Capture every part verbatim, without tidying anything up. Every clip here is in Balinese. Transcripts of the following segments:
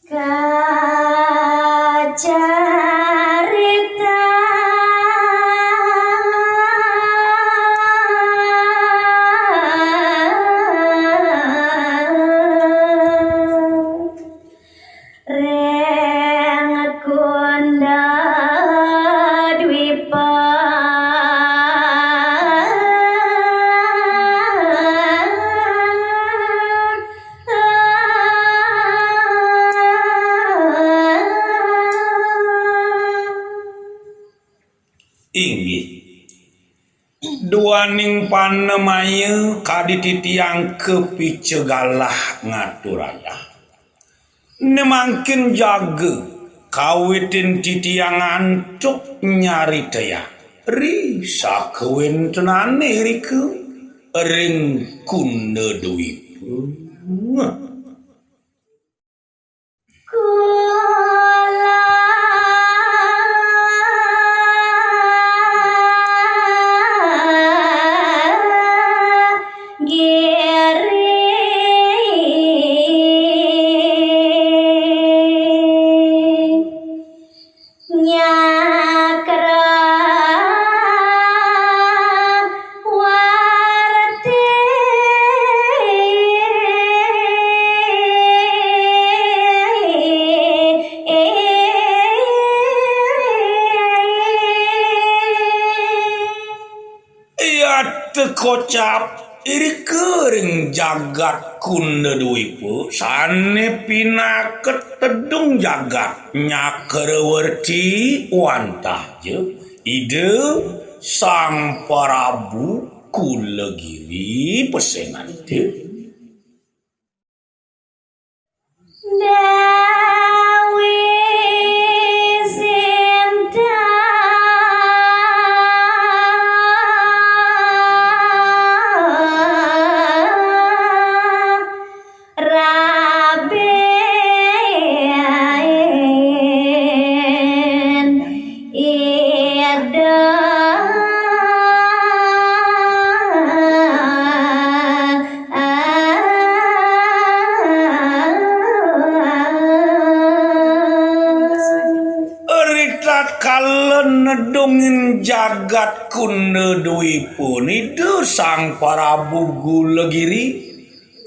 Kacarita ring Kunda Dwipa. Inggih. Duaning panamaya kadi titiang kapica galah ngaturayang. Né mangkin jaga kawitin titiang antuk nyaritayang ri sakawéntenané irika ring Kunda Dwipa. Kula Giri Nyakra Warti. Yata kocap irika ring jagat Kunda Dwipa sané pinaka tedung jagat Nyakrawerti wantah ja Ida Sang Prabu Kulagiri pesengan Ida. Déwi Sinta Rabin Ida. Ritatkala nedungin jagat Kunda Dwipa, Ida Sang Prabu Gulagiri,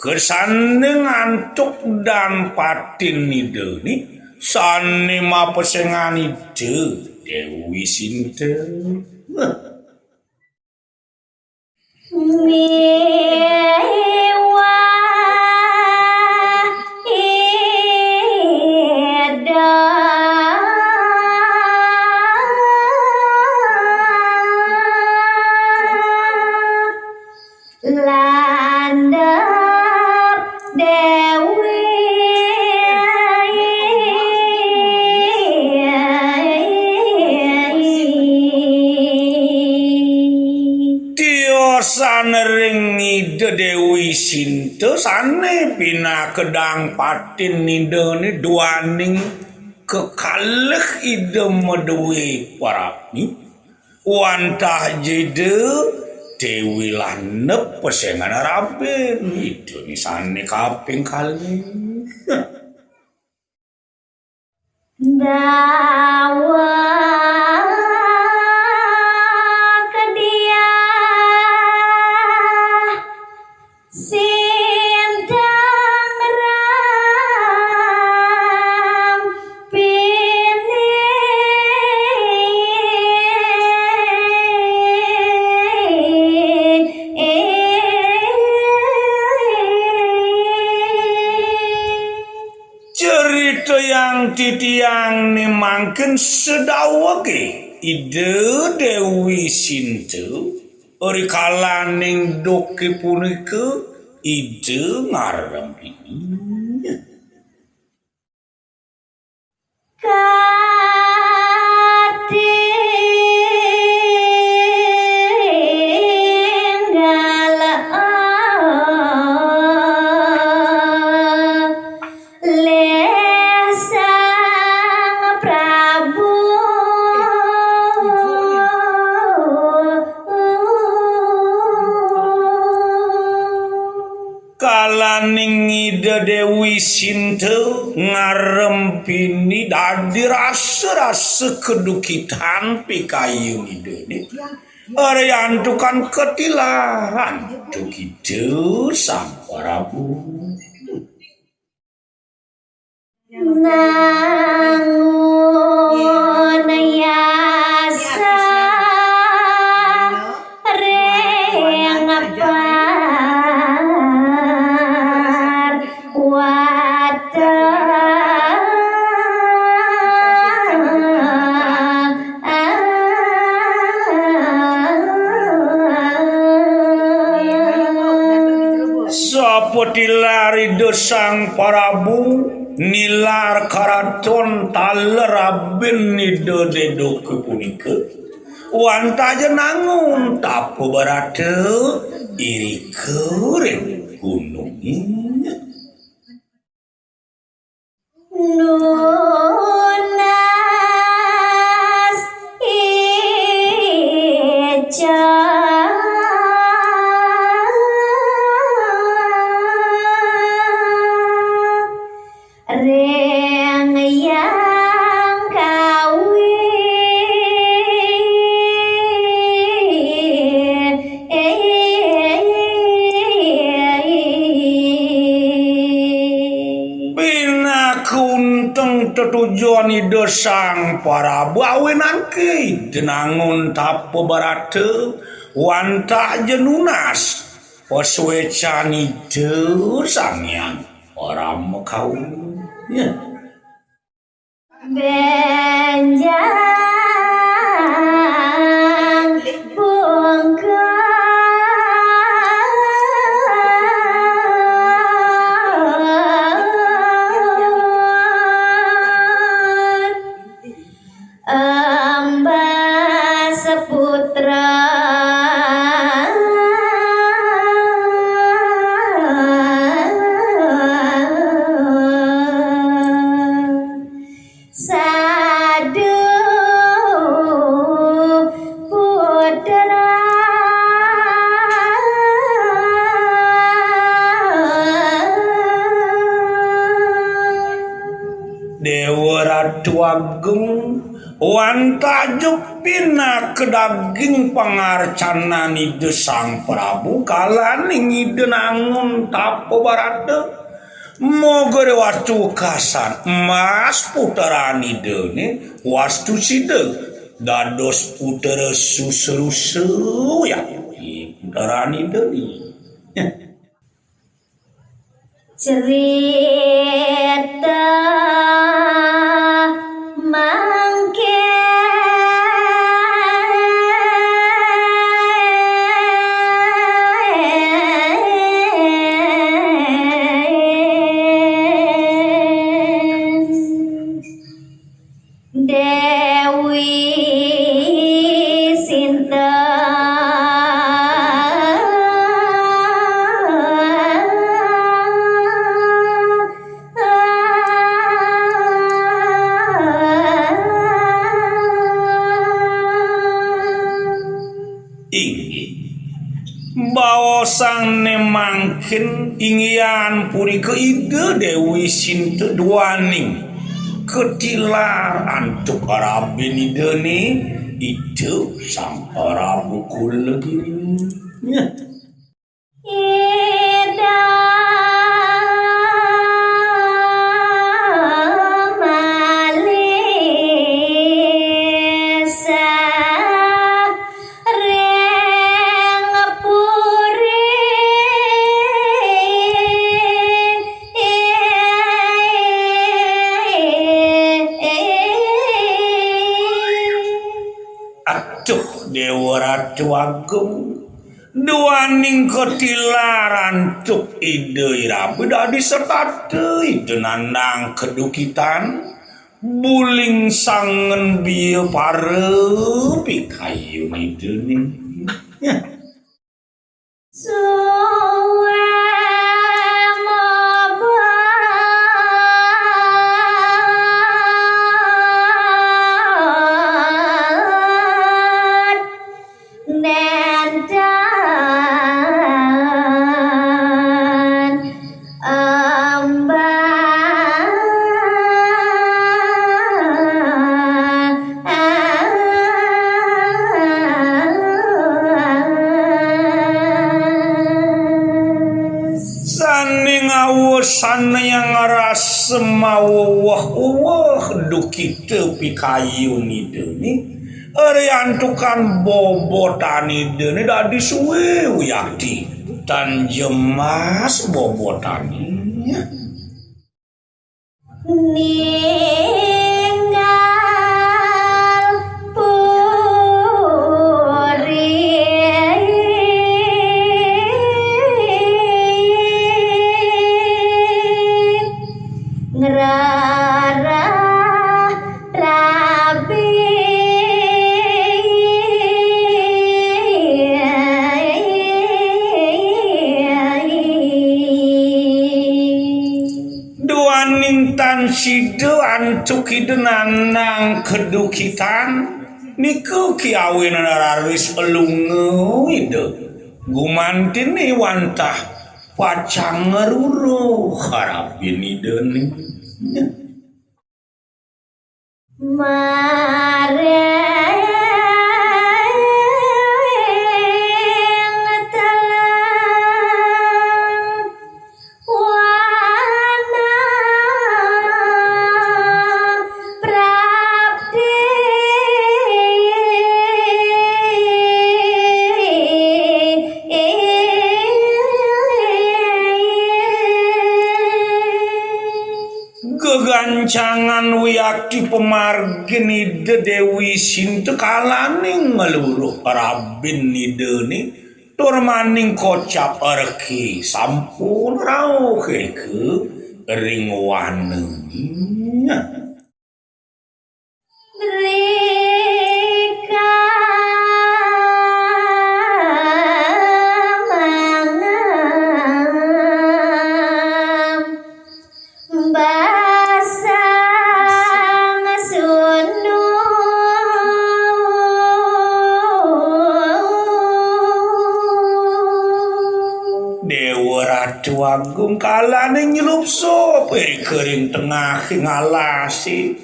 kasanding antuk dan patin Idané, sané mapesengan Ida Déwi Sinta. Miwah Ida Landep Déwi. Tiosan ring Ida Déwi Sinta sané pinaka dang patin Idané duaning kekalih Ida madué parami. Wantah ja Ida Déwi Landep pesengan Rabin, Idané sané kaping kalih. Daweg Diah Sintang Rampini. Critayang titiang né mangkin sadawegé Ida Déwi Sinta, rikalaning duké punika Ida ngarempini. Katinggala olih Sang Prabu. Laning Ida Déwi Sinta ngarempini dadi rasa-rasa kadukitan pikayun Idané. Riantukan katilaran antuk Ida Sang Prabu. Nangun yasa ring parwata. Sapatilar Ida Sang Prabu nilar karaton taler abin Ida Dédoké punika, wantah ja nangun tapa brata irika ring gunungé. Nunas ica ring Hyang Kawi. Pinaka unteng tetujon Ida Sang Prabu, awinanké Ida nangun tapa brata, wantah ja nunas pasuécan Ida Sang Hyang Parama Kawi. Ya. Bénjang bungkur. Embas putra. Saduh putra. Déwa Ratu Agung, wantah ja pinaka daging pangarcanan Ida Sang Prabu, kalaning Ida nangun tapa brata. Moga ri wastu wekasan, mas putran Idané, wastu sida dados putra susrusa, ya, putra Idané. Cerita mangkin. Déwi Sinta. Inggih. Baosané mangkin inggihan punika Ida Déwi Sinta duaning katilar antuk rabin Idané, Ida Sang Prabu Kulagiri. Nya. Ida malih saring puri. Aduh, Déwa Ratu Agung, duaning katilar antuk Ida Irabi dadi setata Ida nandang kadukitan, buling sanget biya para pikayun Idané. Suwé mobot nénten Aning awesana yang ngrasa maweweh-weh duh kita pikayun Ida ni. Riantukan bobotan Ida ni dadi suwe wiakti. Tan jemas bobotané. Ninggal puri ngrarah rabi. Duaning tan sida antuk Ida nanang kadukitan, nika ki awinan raris lunga Ida. Gumantiné wantah pacang ngruruh rabin Idané. Maring telang wana prapti. Gegancangan wiakti pamargin Ida Déwi Sinta kalaning ngluruh rabin Idané tur maning kocap reki sampun rauh irika ring wana. Rika mangan basang sunu. Déwa Ratu Agung kalané nyelupsup irika ring tengahing alasé.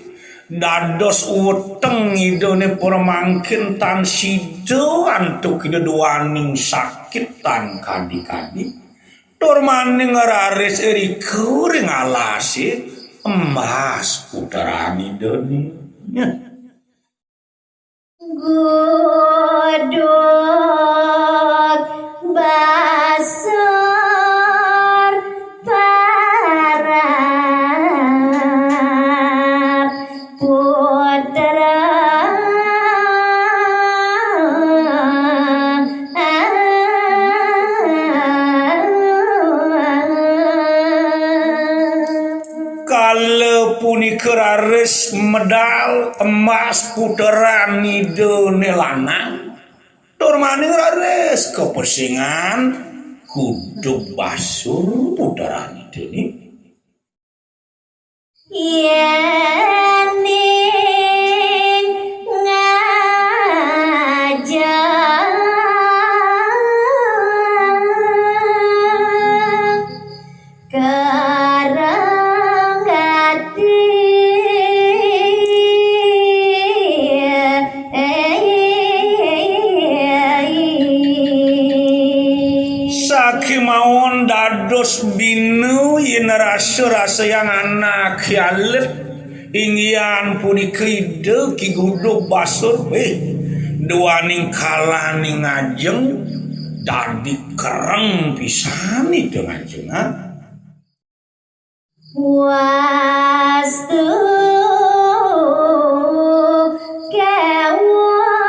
Dados weteng Idané pramangkin tan sida antuk Ida duaning sakit tan kadi-kadi. Tur maning raris irika ring alasé embas putran Idané. Gudug basur parab putra. Kala punika raris medal embas putran Idané lanang, tur maning raris kapesingan Gudug Basur putran Idané. Yéning ngajeng kereng ati. Sakémaon dados bina yén rasa-rasayang anak alit, inggihan punika Ida Ki Gudug Basur, eh, duaning kalaning ngajeng dadi kereng pisan Ida ngajengan. Wastu kéwala.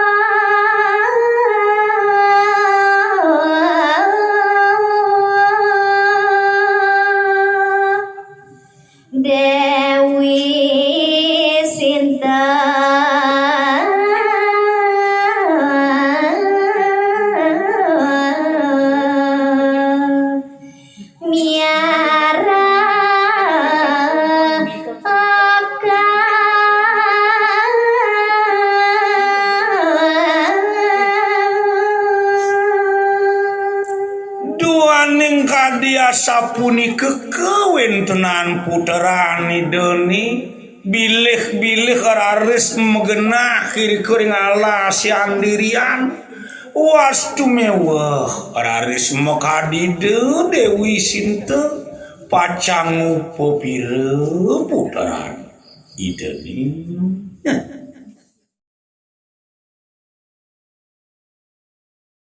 Déwi Sinta. Miara oka. Duaning kadi asapunika kawéntenan putran Idané, bilih-bilih raris magenah irika ring alasé andirian. Wastu meweh raris makadida Dewi Sinta pacang ngupa pira putran Ida ni.